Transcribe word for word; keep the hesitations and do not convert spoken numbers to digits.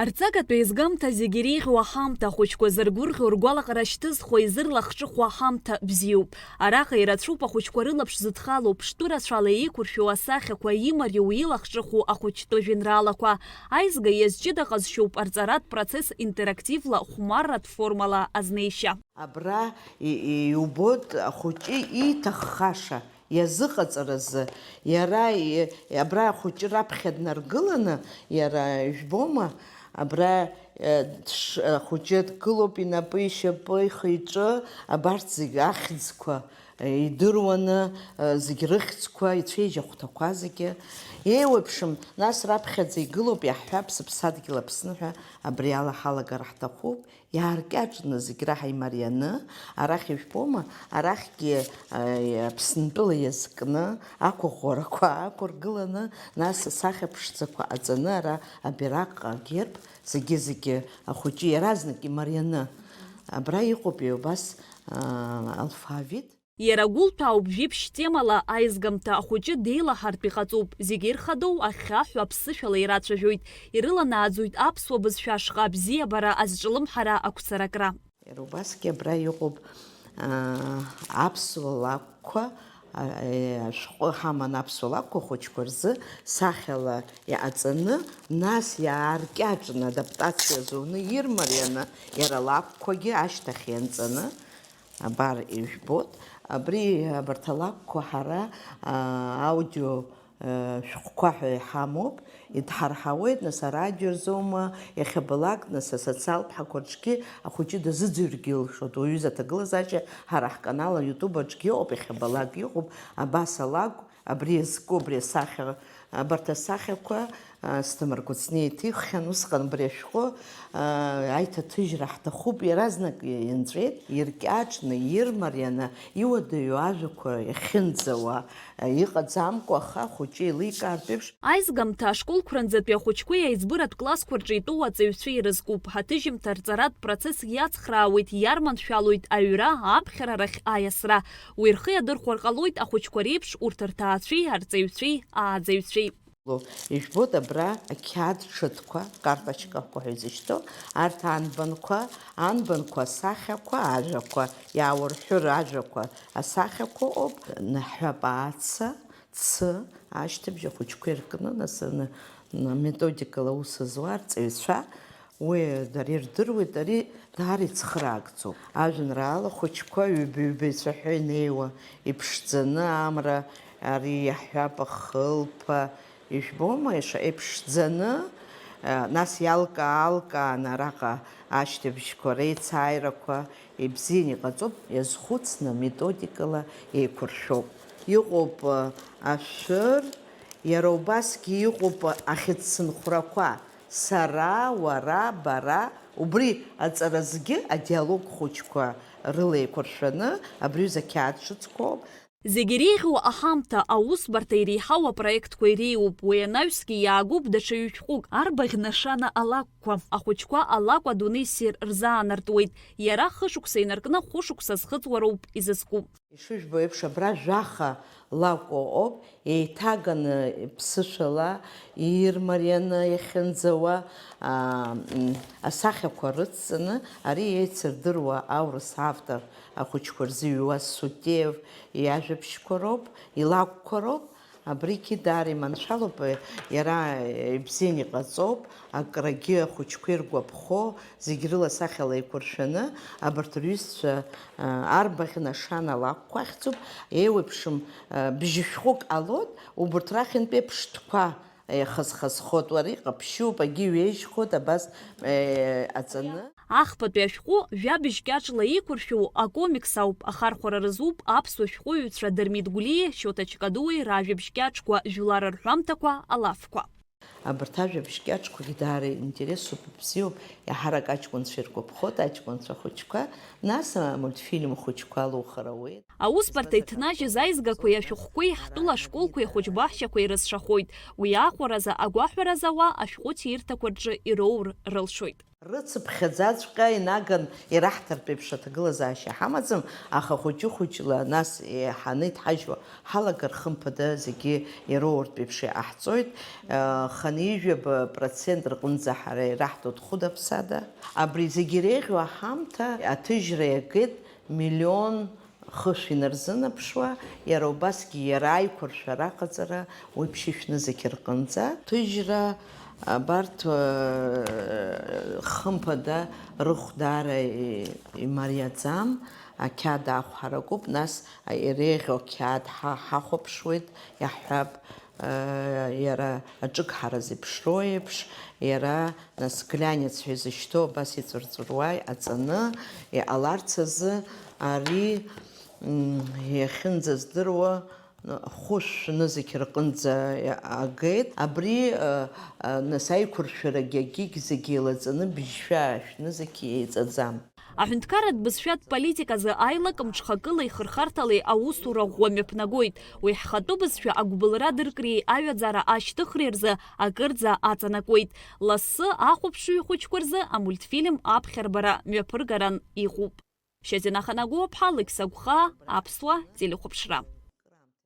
Арҵагатә еизгамҭа зегьы иреиӷьу аҳамҭа, ахәыҷқәа зыргәырӷьо, ргәалаҟара шьҭызхуа, изырлахҿыхуа аҳамҭа бзиоуп. Араҟа ирацәоуп ахәыҷқәа рылаԥш зыдхало, ԥштәы рацәала еиқәыршәоу асахьақәа, имариоу, илахҿыху ахәыҷтәы жәеинраалақәа. Аизга иазҷыда ҟазшьоуп арҵаратә процесс интерактивла, хәмарратә формала азнеишьа. Абра и-, и-, иубоит ахәыҷы ииҭаххаша иазыҟаҵаразы. Иара и-, абра ахәыҷы раԥхьа днаргыланы, иара, ижәбома, абра, э, дш-, ахәыҷы дгылоуп, инапы, ишьапы, ихы-иҿы, абарҭ зегь ахьӡқәа, э, идыруаны, э, зегь рыхьӡқәа ицәеижь ахәҭақәа зегьы. Еиуеиԥшым, нас раԥхьаӡа игылоуп, иаҳҳәап, сыԥсадгьыл Аԥсны ҳәа, абри ала ҳалагар ҳҭахуп. Иааркьаҿны зегь раҳа имарианы, арахь ижәбома, арахьгьы, э, Аԥсынтәыла иазкны, ақәыӷәӷәарақәа аақәыргыланы, нас асахьа ԥшӡақәа ҟаҵаны, ара абираҟ, агерб, зегьы-зегьы ахәыҷы иаразнак имарианы. Абра иҟоуп убас, э, алфавит. Иара гәылҭәаауп жәиԥшь темала аизгамҭа, ахәыҷы деилаҳартә иҟаҵоуп, зегьы ирхадоу ахьхьаҳәа аԥсышәала ирацәажәоит, ирыланааӡоит аԥсуа бызшәа ашҟа абзиабара, азҿлымҳара, ақәцаракра. Иара убасгьы абра иҟоуп, аа, аԥсуа лакәқәа, а, е, ашәҟәы ҳаман аԥсуа лакәқәа ахәыҷқәа рзы сахьала иҟаҵаны, нас иааркьаҿны адаптациа зуны ирмарианы, иара лакәқәагьы ашьҭахь ианҵаны, Абар ижәбоит, абри абарҭ алакәқәа ҳара, аа, аудио, э, шәҟәқәа ҳәа иҳамоуп, идҳарҳауеит, нас, арадио рзоума, иахьабалак, нас, асоциалтә ҳақәа рҿгьы ахәыҷы дазыӡырҩыргьы илшоит, уаҩыза аҭагылазаашьа ҳара ҳканал аиутуб аҿгьы ыҟоуп, иахьабалак иҟоуп, абас алакә, Абри иазку, абри асахьа, абарҭ асахьақәа, а, Асҭамыр Кәыҵниа иҭиххьан, усҟан абри ашәҟәы, а, аиҭаҭыжьра ҳҭахуп, иаразнак инҵәеит, иркьаҿны, ирмарианы, иуадаҩу ажәақәа иахьынӡауа, а, иҟаӡамкәа, аха ахәыҷы еиликаартә еиԥш. Аизгамҭа ашколқәранӡатәи ахәыҷқәеи аиҵбыратә классқәа рҿы итәоу аҵаҩцәа ирызкуп. Ҳаҭыжьымҭа арҵаратә процесс иацхраауеит, иарманшәалоит аҩра, аԥхьара рахь аиасра. Уи рхы иадырхәар ҟалоит ахәыҷқәа реиԥш урҭ рҭаацәеи арҵаҩцәеи ааӡаҩцәеи. Ижәбоит абра ақьаад ҽыҭқәа, карточкақәа ҳәа изышьҭоу, арҭ анбанқәа, анбанқәа асахьақәа, ажәақәа, иааурҳәыр ажәақәа, асахьақәа ыҟоуп, наҳәап, ааца, цы, ашьҭыбжь ахәыҷқәа иркны, нас, н-, н-, методикала аус зуа арҵаҩцәа, Уи дара ирдыруеит, ари даара ицхраагӡоуп. Ажәеинраала хәыҷқәа ҩба-ҩба ицәаҳәа инеиуа, иԥшӡаны амра, ари иаҳҳәап, ахылԥа, ижәбома, ишаҟа иԥшӡаны, а, нас иалкаа-аалкааны араҟа ашьҭыбжьқәа реицааирақәа ибзианы иҟаҵоуп, иазхәыцны методикала еиқәыршәоуп. Иҟоуп, а, ашәыр, иара убасгьы иҟоуп ахьыӡсынхәрақәа. Сара, уара, бара, убри аҵаразгьы адиалог хәыҷқәа рыла еиқәыршәаны абри аҩыза ақьаад ҿыцқәоуп. Зегь иреиӷьу аҳамҭа, аусбарҭа иреиҳау апроектқәа иреиуоуп, уи анаҩсгьы иаагоуп даҽа ҩ-шәҟәык, Арбаӷь нашана алакәқәа, ахәыҷқәа алакә адунеи ссир рзаанартуеит, иара хышықәса инаркны хәышықәса зхыҵуа роуп изызку. Ишыжәбо еиԥш, абра жәаха лакәу ыҟоуп, еиҭаганы ԥсышәала ирмарианы иахьынӡауа, аа, м, асахьақәа рыцҵаны, ари еицырдыруа аурыс автор ахәыҷқәа рзы иҩуа Сутеев иажәабжьқәа роуп, илакәқәа роуп. Абригьы даара иманшәалоуп, иара ибзианы иҟаҵоуп, акрагьы ахәыҷқәа иргәаԥхо, зегь рыла асахьала еиқәыршәаны, абарҭ рҩызцәа, а, арбаӷь нашана алакәқәа ахьӡуп, еиуеиԥшым, а, бжьышәҟәык ҟалоит, убарҭ рахьынтәи аԥштәқәа еихазхазхоит, уара иҟаԥшьуп, агьы ҩежьхоит, абас, е, аҵаны. Ахԥатәи ашәҟәы жәабжь кьаҿла еиқәыршәу акомикс ауп, ахархәара рызуп аԥсуа шәҟәыҩҩцәа Дырмит Гәлиеи Шьоҭа Чкадуеи ражәабжь кьаҿқәа, жәлар рҳәамҭақәа, алафқәа. Абарҭ ажәабжь кьаҿқәагьы даара интересуп, бзиоуп, еиҳарак аҷкәынцәа иргәаԥхоит, аҷкәынцәа хәыҷқәа, нас амультфильм хәыҷқәа алухыр ауеит. Аусбарҭа иҭнажьыз аизгақәеи ашәҟәқәеи ҳтәыла ашколқәеи ахәыҷбаҳчақәеи рызшахоит. Уи аахәаразы агәаҳәара зауа ашәҟәы ҭирҭақәа рҿы ироур рылшоит. Рыцыԥхьаӡаҵәҟьа инаган ираҳҭартә еиԥш аҭагылазаашьа ҳамаӡам, аха хәыҷы-хәыҷла нас еиҳаны иҭҳажьуа ҳалагар, хымԥада зегьы ироуртә еиԥш иҟаҳҵоит. Хынҩажәаба процент рҟынӡа ҳара ираҳҭоит хәыда-ԥсада. Абри зегьы иреиӷьу аҳамҭа аҭыжьра иагеит миллион хышә инарзынаԥшуа, иара убасгьы иара аиқәыршәара аҟаҵара уи ԥшьышә нызқь рҟынӡа. Ҭыжьра абарҭ, э, хымԥада рыхә даара и-, имариаӡам, ақьаад аахә ҳаракуп, нас иреиӷьу ақьаад ҳа-, ҳахәаԥшуеит, иаҳҳәап, э, иара аҿыгҳара зеиԥшроу еиԥш, иара нас глянец ҳәа изышьҭоу абас иҵәырҵәыруа иҟаҵаны иҟаларц азы ари, м, иахьынӡаздыруа, хәышә нызқь рҟынӡа агеит. Абри, э, э, нас аиқәыршәарагьы агьигь зегьы еилаҵаны быжьшәа шәнызқь еиҵаӡам. Аҳәынҭқарратә бызшәатә политиказы аилак мҽхакылеи хырхарҭалеи аусура ӷәӷәа мҩаԥнагоит. Уи ҳхатәы бызшәа агәбылра дыркреи аҩаӡара ашьҭыхреи рзы акырӡа аҵанакуеит. Лассы ахәаԥшҩы хәыҷқәа рзы амультфильм аԥхьарбара мҩаԥыргаран иҟоуп. Шьазина Ханагәыуаԥҳа, Лықьса Гәхаа, Аԥсуа телехәаԥшра.